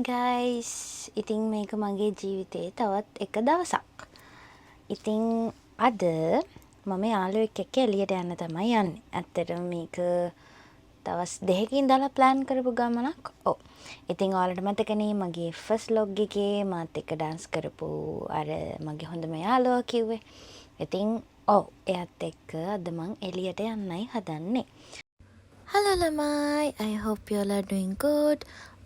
Guys, ඉතින් මේක මගේ ජීවිතේ තවත් එක දවසක්. ඉතින් අද මම යාළුවෙක් එක්ක එළියට යන්න තමයි යන්නේ. ඇත්තටම මේක දවස් 2කින් ඉඳලා ප්ලෑන් කරපු ගමනක්. ඔව්. ඉතින් ඔයාලට මතකනේ මගේ ෆස්ට් ව්ලොග් එකේ මාත් එක්ක ඩාන්ස් කරපු අර මගේ හොඳම යාළුවා කිව්වේ. ඉතින් ඔව්, එයාත් එක්ක අද මං එළියට යන්නයි හදන්නේ. හලෝ ළමයි, I hope you all are doing good.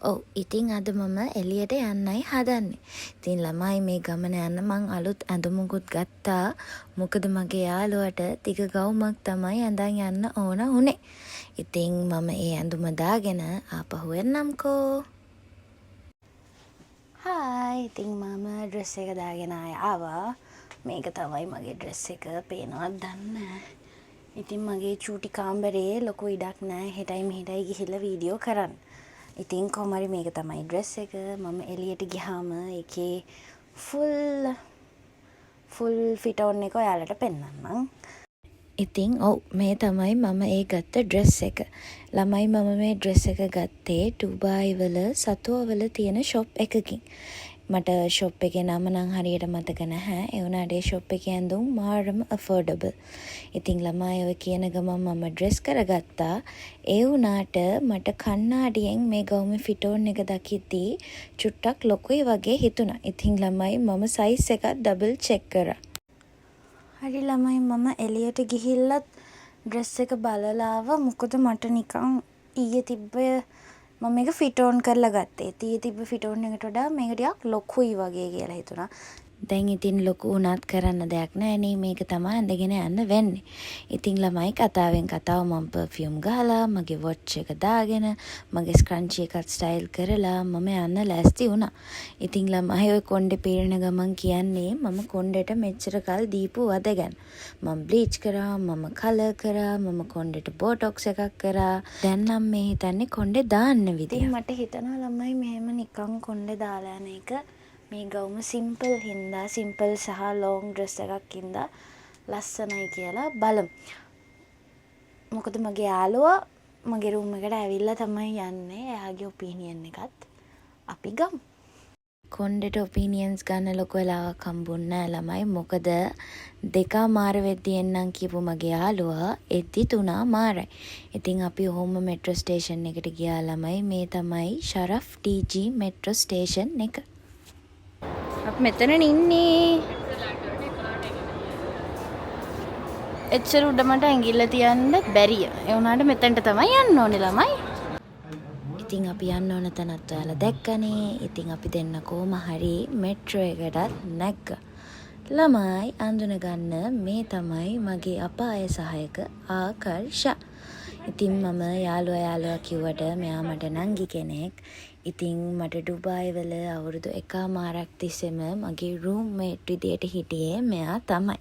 ඔව්, ඉතින් අද මම එළියට යන්නයි හදන්නේ. ඉතින් ළමයි, මේ ගමන යන්න මං අලුත් ඇඳුමකුත් ගත්තා. මොකද මගේ යාළුවට දිග ගවුමක් තමයි ඇඳන් යන්න ඕන වුණේ. ඉතින් මම ඒ ඇඳුම දාගෙන ආපහු එන්නම්කෝ. හායි, ඉතින් මම ඩ්‍රෙස් එක දාගෙන ආය ආවා. මේක තමයි මගේ ඩ්‍රෙස් එක. පේනවද දන්නේ නෑ. ඉතින් මගේ චූටි කාමරේ ලොකු ඉඩක් නෑ හෙටයි මෙහෙටයි ගිහිල්ලා වීඩියෝ කරන්න. ඉතින් කොහොම හරි මේක තමයි ඩ්‍රෙස් එක. මම එළියට ගියාම ඒකේ ෆුල් ෆුල් ෆිට් ඔන් එක ඔයාලට පෙන්නන්නම්. ඉතින් ඔව්, මේ තමයි මම ඒ ගත්ත ඩ්‍රෙස් එක. ළමයි, මම මේ ඩ්‍රෙස් එක ගත්තේ ඩුබායි වල සතුව වල තියෙන ෂොප් එකකින්. මට ෂොප් එකේ නම නම් හරියට මතක නැහැ. ඒ වුණාට ඒ ෂොප් එකේ ඇඳුම් මාරම ඇෆෝඩබල්. ඉතින් ළමයි, ඔය කියන ගමන් මම ඩ්‍රෙස් කරගත්තා. ඒ වුණාට මට කණ්ණාඩියෙන් මේ ගවුමේ ෆිට් ඔන් එක දකිද්දී චුට්ටක් ලොකුයි වගේ හිතුණා. ඉතින් ළමයි, මම සයිස් එකත් ඩබල් චෙක් කරා. හරි ළමයි, මම එළියට ගිහිල්ලත් ඩ්‍රෙස් එක බලලා ආවා. මොකද මට නිකන් ඊයේ තිබ්බ, මම මේක ෆිට් ඔන් කරලා ගත්තේ. ඊයේ තිබ්බ ෆිට් ඔන් එකට වඩා මේක ටිකක් ලොකුයි වගේ කියලා හිතුණා. දැන් ඉතින් ලොකු වුණත් කරන්න දෙයක් නෑනේ, මේක තමයි ඇඳගෙන යන්න වෙන්නේ. ඉතින් ළමයි, කතාවෙන් කතාව මම පර්ෆියුම් ගහලා, මගේ වොච් එක දාගෙන, මගේ ස්ක්‍රන්චි එකත් ස්ටයිල් කරලා මම යන්න ලෑස්ති වුණා. ඉතින් ළමයි, ඔය කොණ්ඩේ පීරන ගමන් කියන්නේ මම කොණ්ඩෙට මෙච්චර කල් දීපු වද ගැන. මම බ්ලීච් කරා, මම කලර් කරා, මම කොණ්ඩෙට බෝටොක්ස් එකක් කරා. දැන් නම් මේ හිතන්නේ කොණ්ඩේ දාන්න විදියක්. ඉතින් මට හිතෙනවා ළමයි, මෙහෙම නිකන් කොණ්ඩේ දාලා යන එක මේ ගවුම සිම්පල් හින්දා, සිම්පල් සහ ලොං ඩ්‍රෙස් එකක් හින්දා ලස්සනයි කියලා. බලමු. මොකද මගේ යාළුවා මගේ රූම් එකට ඇවිල්ලා තමයි යන්නේ. එයාගේ ඔපීනියන් එකත් අපි ගමු. කොණ්ඩෙට ඔපීනියන්ස් ගන්න ලොකු වෙලාවක් හම්බුන්නේ නෑ ළමයි. මොකද 2:30 වෙද්දි එන්නම් කියපු මගේ යාළුවා එද්දි 3:15යි. ඉතින් අපි ඔහොම මෙට්‍රෝ ස්ටේෂන් එකට ගියා ළමයි. මේ තමයි ශරෆ් ටීජී මෙට්‍රෝ ස්ටේෂන් එක. අපි මෙතනනේ ඉන්නේ. එච්චර උඩ මට ඇඟිල්ල තියන්න බැරිය. ඒ වුණාට මෙතනට තමයි යන්න ඕනේ ළමයි. ඉතින් අපි යන්න ඕන තැනත් ඔයාලා දැක්කනේ. ඉතින් අපි දෙන්න කොහොම හරි මෙට්‍රෝ එකටත් නැග්ගා. ළමයි, අඳුනගන්න, මේ තමයි මගේ අපාය සහායක ආකර්ෂා. ඉතින් මම යාළුවා යාළුවා කිව්වට මෙයා මට නංගි කෙනෙක්. ඉතින් මට ඩුබායි වල අවුරුදු එකහමාරක් තිස්සෙම මගේ රූම් මේට් විදියට හිටියේ මෙයා තමයි.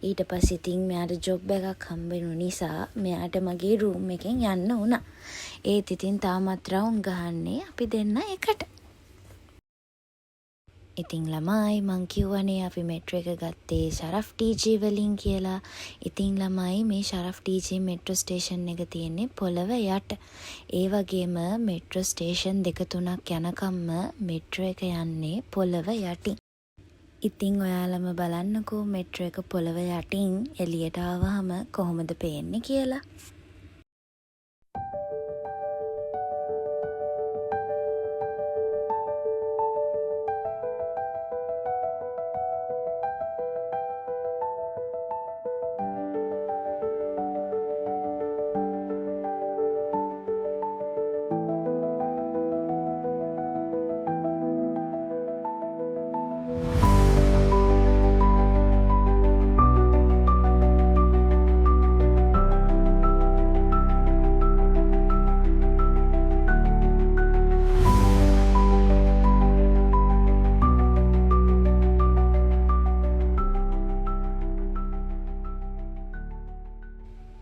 ඊට පස්සේ ඉතින් මෙයාට ජොබ් එකක් හම්බෙනු නිසා මෙයාට මගේ රූම් එකෙන් යන්න වුණා. ඒත් ඉතින් තාමත් රවුම් ගහන්නේ අපි දෙන්න එකට. ඉතින් ළමයි, මං කිව්වනේ අපි මෙට්‍රෝ එක ගත්තේ ශරෆ් ටීජී වලින් කියලා. ඉතින් ළමයි, මේ ශරෆ් ටීජී මෙට්‍රෝ ස්ටේෂන් එක තියෙන්නේ පොළව යට. ඒ වගේම මෙට්‍රෝ ස්ටේෂන් දෙක තුනක් යනකම්ම මෙට්‍රෝ එක යන්නේ පොළව යටින්. ඉතින් ඔයාලම බලන්නකෝ මෙට්‍රෝ එක පොළව යටින් එළියට ආවහම කොහොමද පේන්නේ කියලා.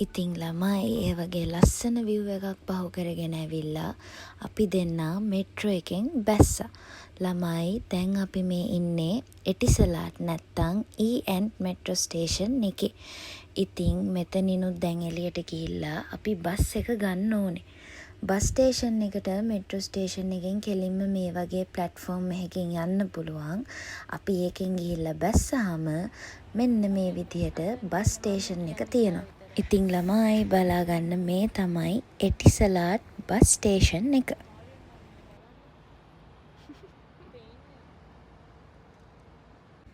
ඉතින් ළමයි, ඒ වගේ ලස්සන විව් එකක් පහු කරගෙන ඇවිල්ලා අපි දෙන්නා මෙට්‍රෝ එකෙන් බැස්සා. ළමයි, දැන් අපි මේ ඉන්නේ එටිසලාට් නැත්තං EN metro station එකේ. ඉතින් මෙතනිනුත් දැන් එළියට ගිහිල්ලා අපි බස් එක ගන්න ඕනේ. බස් ස්ටේෂන් එකට මෙට්‍රෝ ස්ටේෂන් එකෙන් කෙලින්ම මේ වගේ ප්ලැට්ෆෝම් එකකින් යන්න පුළුවන්. අපි ඒකෙන් ගිහිල්ලා බැස්සහම මෙන්න මේ විදිහට බස් ස්ටේෂන් එක තියෙනවා. ඉතින් ළමයි, බලාගන්න, මේ තමයි එටිසලාට් බස් ස්ටේෂන් එක.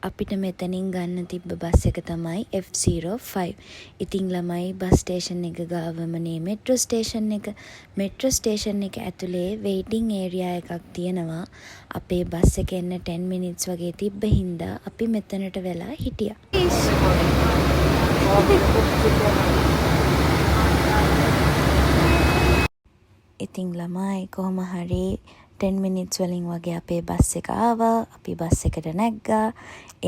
අපිට මෙතනින් ගන්න තිබ්බ බස් එක තමයි F05. ඉතින් ළමයි, බස් ස්ටේෂන් එක ගාවමනේ මෙට්‍රෝ ස්ටේෂන් එක. මෙට්‍රෝ ස්ටේෂන් එක ඇතුලේ වෙයිටිං ඒරියා එකක් තියෙනවා. අපේ බස් එක එන්න 10 මිනිට්ස් වගේ තිබ්බ හින්දා අපි මෙතනට වෙලා හිටියා. ඉතින් ළමයි, කොහොම හරි 10 මිනිට්ස් වලින් වගේ අපේ බස් එක ආවා. අපි බස් එකට නැග්ගා.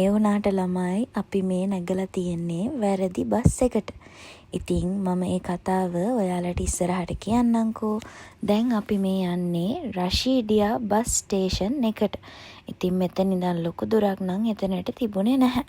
ඒ වුණාට ළමයි, අපි මේ නැගලා තියෙන්නේ වැරදි බස් එකට. ඉතින් මම ඒ කතාව ඔයාලට ඉස්සරහට කියන්නම්කෝ. දැන් අපි මේ යන්නේ රෂීඩියා බස් ස්ටේෂන් එකට. ඉතින් මෙතන ඉඳන් ලොකු දුරක් නම් එතනට තිබුණේ නැහැ.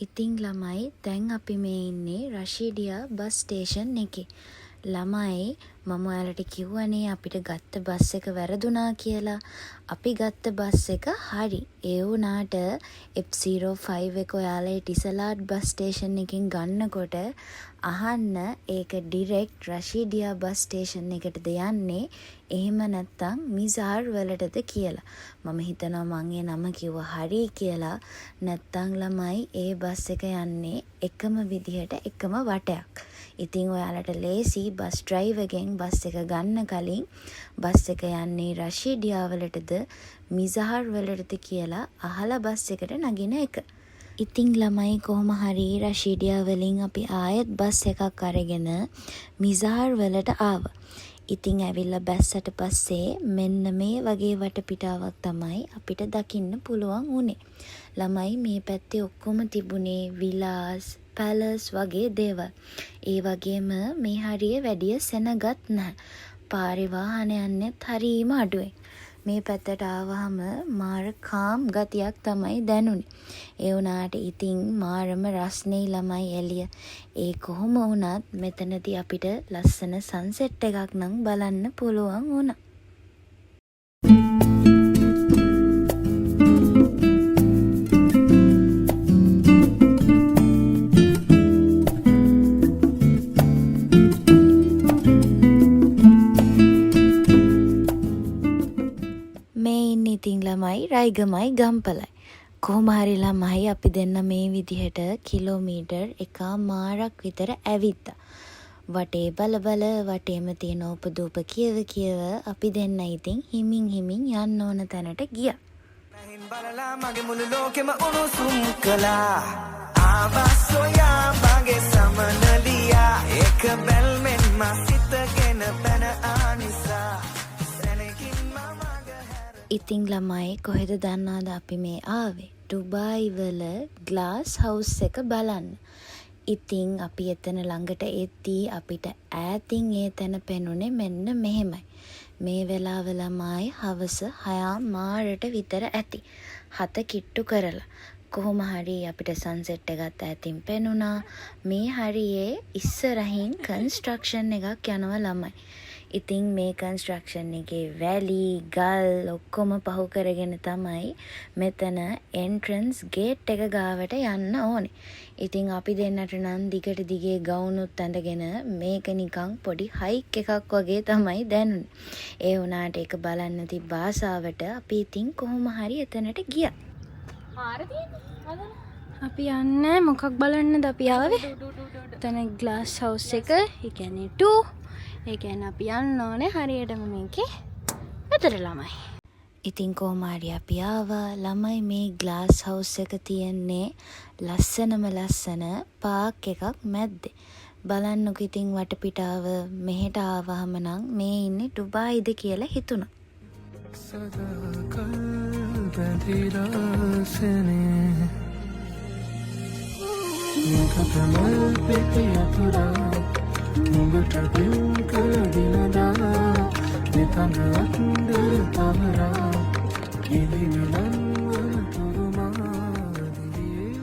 ඉතින් ළමයි, දැන් අපි මේ ඉන්නේ රෂීඩියා බස් ස්ටේෂන් එකේ. ළමයි, මම ඔයාලට කිව්වනේ අපිට ගත්ත බස් එක වැරදුනා කියලා. අපි ගත්ත බස් එක හරි. ඒ වුණාට F05 එක ඔයාලා එටිසලාට් බස් ස්ටේෂන් එකෙන් ගන්නකොට අහන්න, ඒක ඩිරෙක්ට් රෂීඩියා බස් ස්ටේෂන් එකටද යන්නේ, එහෙම නැත්තම් මිසාර් වලටද කියලා. මම හිතනවා මං ඒ නම කිව්වා හරි කියලා. නැත්තම් ළමයි, ඒ බස් එක යන්නේ එකම විදිහට එකම වටයක්. ඉතින් ඔයාලට ලේසි බස් ඩ්‍රයිවර්ගෙන් බස් එක ගන්න කලින් බස් එක යන්නේ රෂීඩියා වලටද මිසාර් වලටද කියලා අහලා බස් එකට නගින එක. ඉතින් ළමයි, කොහොම හරි රෂීඩියා වලින් අපි ආයෙත් බස් එකක් අරගෙන මිසාර් වලට ආවා. ඉතින් ඇවිල්ලා බැස්සට පස්සේ මෙන්න මේ වගේ වටපිටාවක් තමයි අපිට දකින්න පුළුවන් වුණේ. ළමයි, මේ පැත්තේ ඔක්කොම තිබුණේ විලාස්, පැලස් වගේ දේවල්. ඒ වගේම මේ හරිය වැඩිය සෙනගත් නැහැ. පාරේ වාහන යන්නෙත් හරීම අඩුවෙන්. මේ පැත්තට ආවහම මාර කාම් ගතියක් තමයි දැනුනේ. ඒ වුණාට ඉතින් මාරම රස්නෙයි ළමයි එළිය. ඒ කොහොම වුණත් මෙතනදී අපිට ලස්සන සන්සෙට් එකක් නම් බලන්න පුළුවන් වුණා. මේ ඉන්නේ ඉතින් ළමයි රයිගමයි ගම්පලයි. කොහොම හරි ළමයි, අපි දෙන්න මේ විදිහට කිලෝමීටර් එකහමාරක් විතර ඇවිද්දා. වටේ බල බල, වටේම තියෙන ඕපදූප කියව කියව අපි දෙන්න ඉතින් හිමින් හිමින් යන්න ඕන තැනට ගියා. නැහින් බලලා මගේ මුළු ලෝකෙම උණුසුම් කළා. ආවා සොයා මගේ සමනලියා. එක බැල්මෙන් මා සිතගෙන පැන ආ නිසා සැනකින් මා මග හැර ඉතින් ළමයි, කොහෙද දන්නවද අපි මේ ආවේ? ඩුබායි වල ග්ලාස් හවුස් එක බලන්න. ඉතින් අපි එතන ළඟට එද්දී අපිට ඈතින් ඒ තැන පෙනුනේ මෙන්න මෙහෙමයි. මේ වෙලාව ළමයි හවස 6:30ට විතර ඇති. 7 කිට්ටු කරලා. කොහොම හරි අපිට සන්සෙට් එකත් ඈතින් පෙනුණා. මේ හරියේ ඉස්සරහින් කන්ස්ට්‍රක්ෂන් එකක් යනවා ළමයි. ඉතින් මේ කන්ස්ට්‍රක්ෂන් එකේ වැලි, ගල් ඔක්කොම පහු කරගෙන තමයි මෙතන එන්ට්‍රන්ස් ගේට් එක ගාවට යන්න ඕනේ. ඉතින් අපි දෙන්නට නම් දිගට දිගේ ගවුනුත් ඇඳගෙන මේක නිකන් පොඩි හයික් එකක් වගේ තමයි දැනුනේ. ඒ වුණාට ඒක බලන්න තිබ්බ ආසාවට අපි ඉතින් කොහොම හරි එතනට ගියා. මාර තියෙන්නේ හදන. අපි යන්නේ මොකක් බලන්නද අපි ආවේ? එතන ග්ලාස් හවුස් එක, ඒ කියන්නේ 2. ඒ කියන්නේ අපි යන්න ඕනේ හරියටම මේකේ අතර ළමයි. ඉතින් කොහොම හරි අපි ආවා. ළමයි, මේ ග්ලාස් හවුස් එක තියෙන්නේ ලස්සනම ලස්සන පාක් එකක් මැද්දේ. බලන්නකො ඉතින් වටපිටාව. මෙහෙට ආවහම නම් මේ ඉන්නේ ඩුබායිද කියලා හිතුණා. සදාකල් බැඳිලා සෙනේ නිකත මල් පෙති අතුරා නුඹට පින් කළ දිනදා නිතඟ අත්දර තවරා ඉදිමි ලන්වන තුරුමා දිවියේ.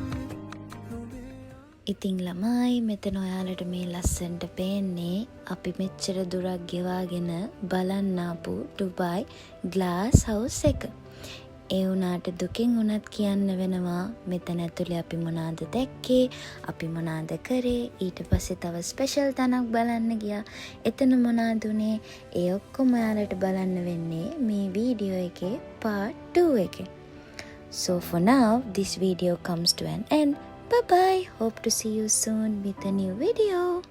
ඉතින් ළමයි, මෙතන ඔයාලට මේ ලස්සනට පේන්නේ අපි මෙච්චර දුරක් ගෙවාගෙන බලන්න ආපු ඩුබායි ග්ලාස් හවුස් එක. ඒ වුණාට දුකෙන් වුණත් කියන්න වෙනවා, මෙතන ඇතුලේ අපි මොනාද දැක්කේ, අපි මොනාද කරේ, ඊට පස්සේ තව ස්පෙෂල් තැනක් බලන්න ගියා. එතන මොනාද උනේ, ඒ ඔක්කොම ඔයාලට බලන්න වෙන්නේ මේ වීඩියෝ එකේ පාර්ට් 2 එකේ. So for now, this video comes to an end. Bye bye. Hope to see you soon with a new video.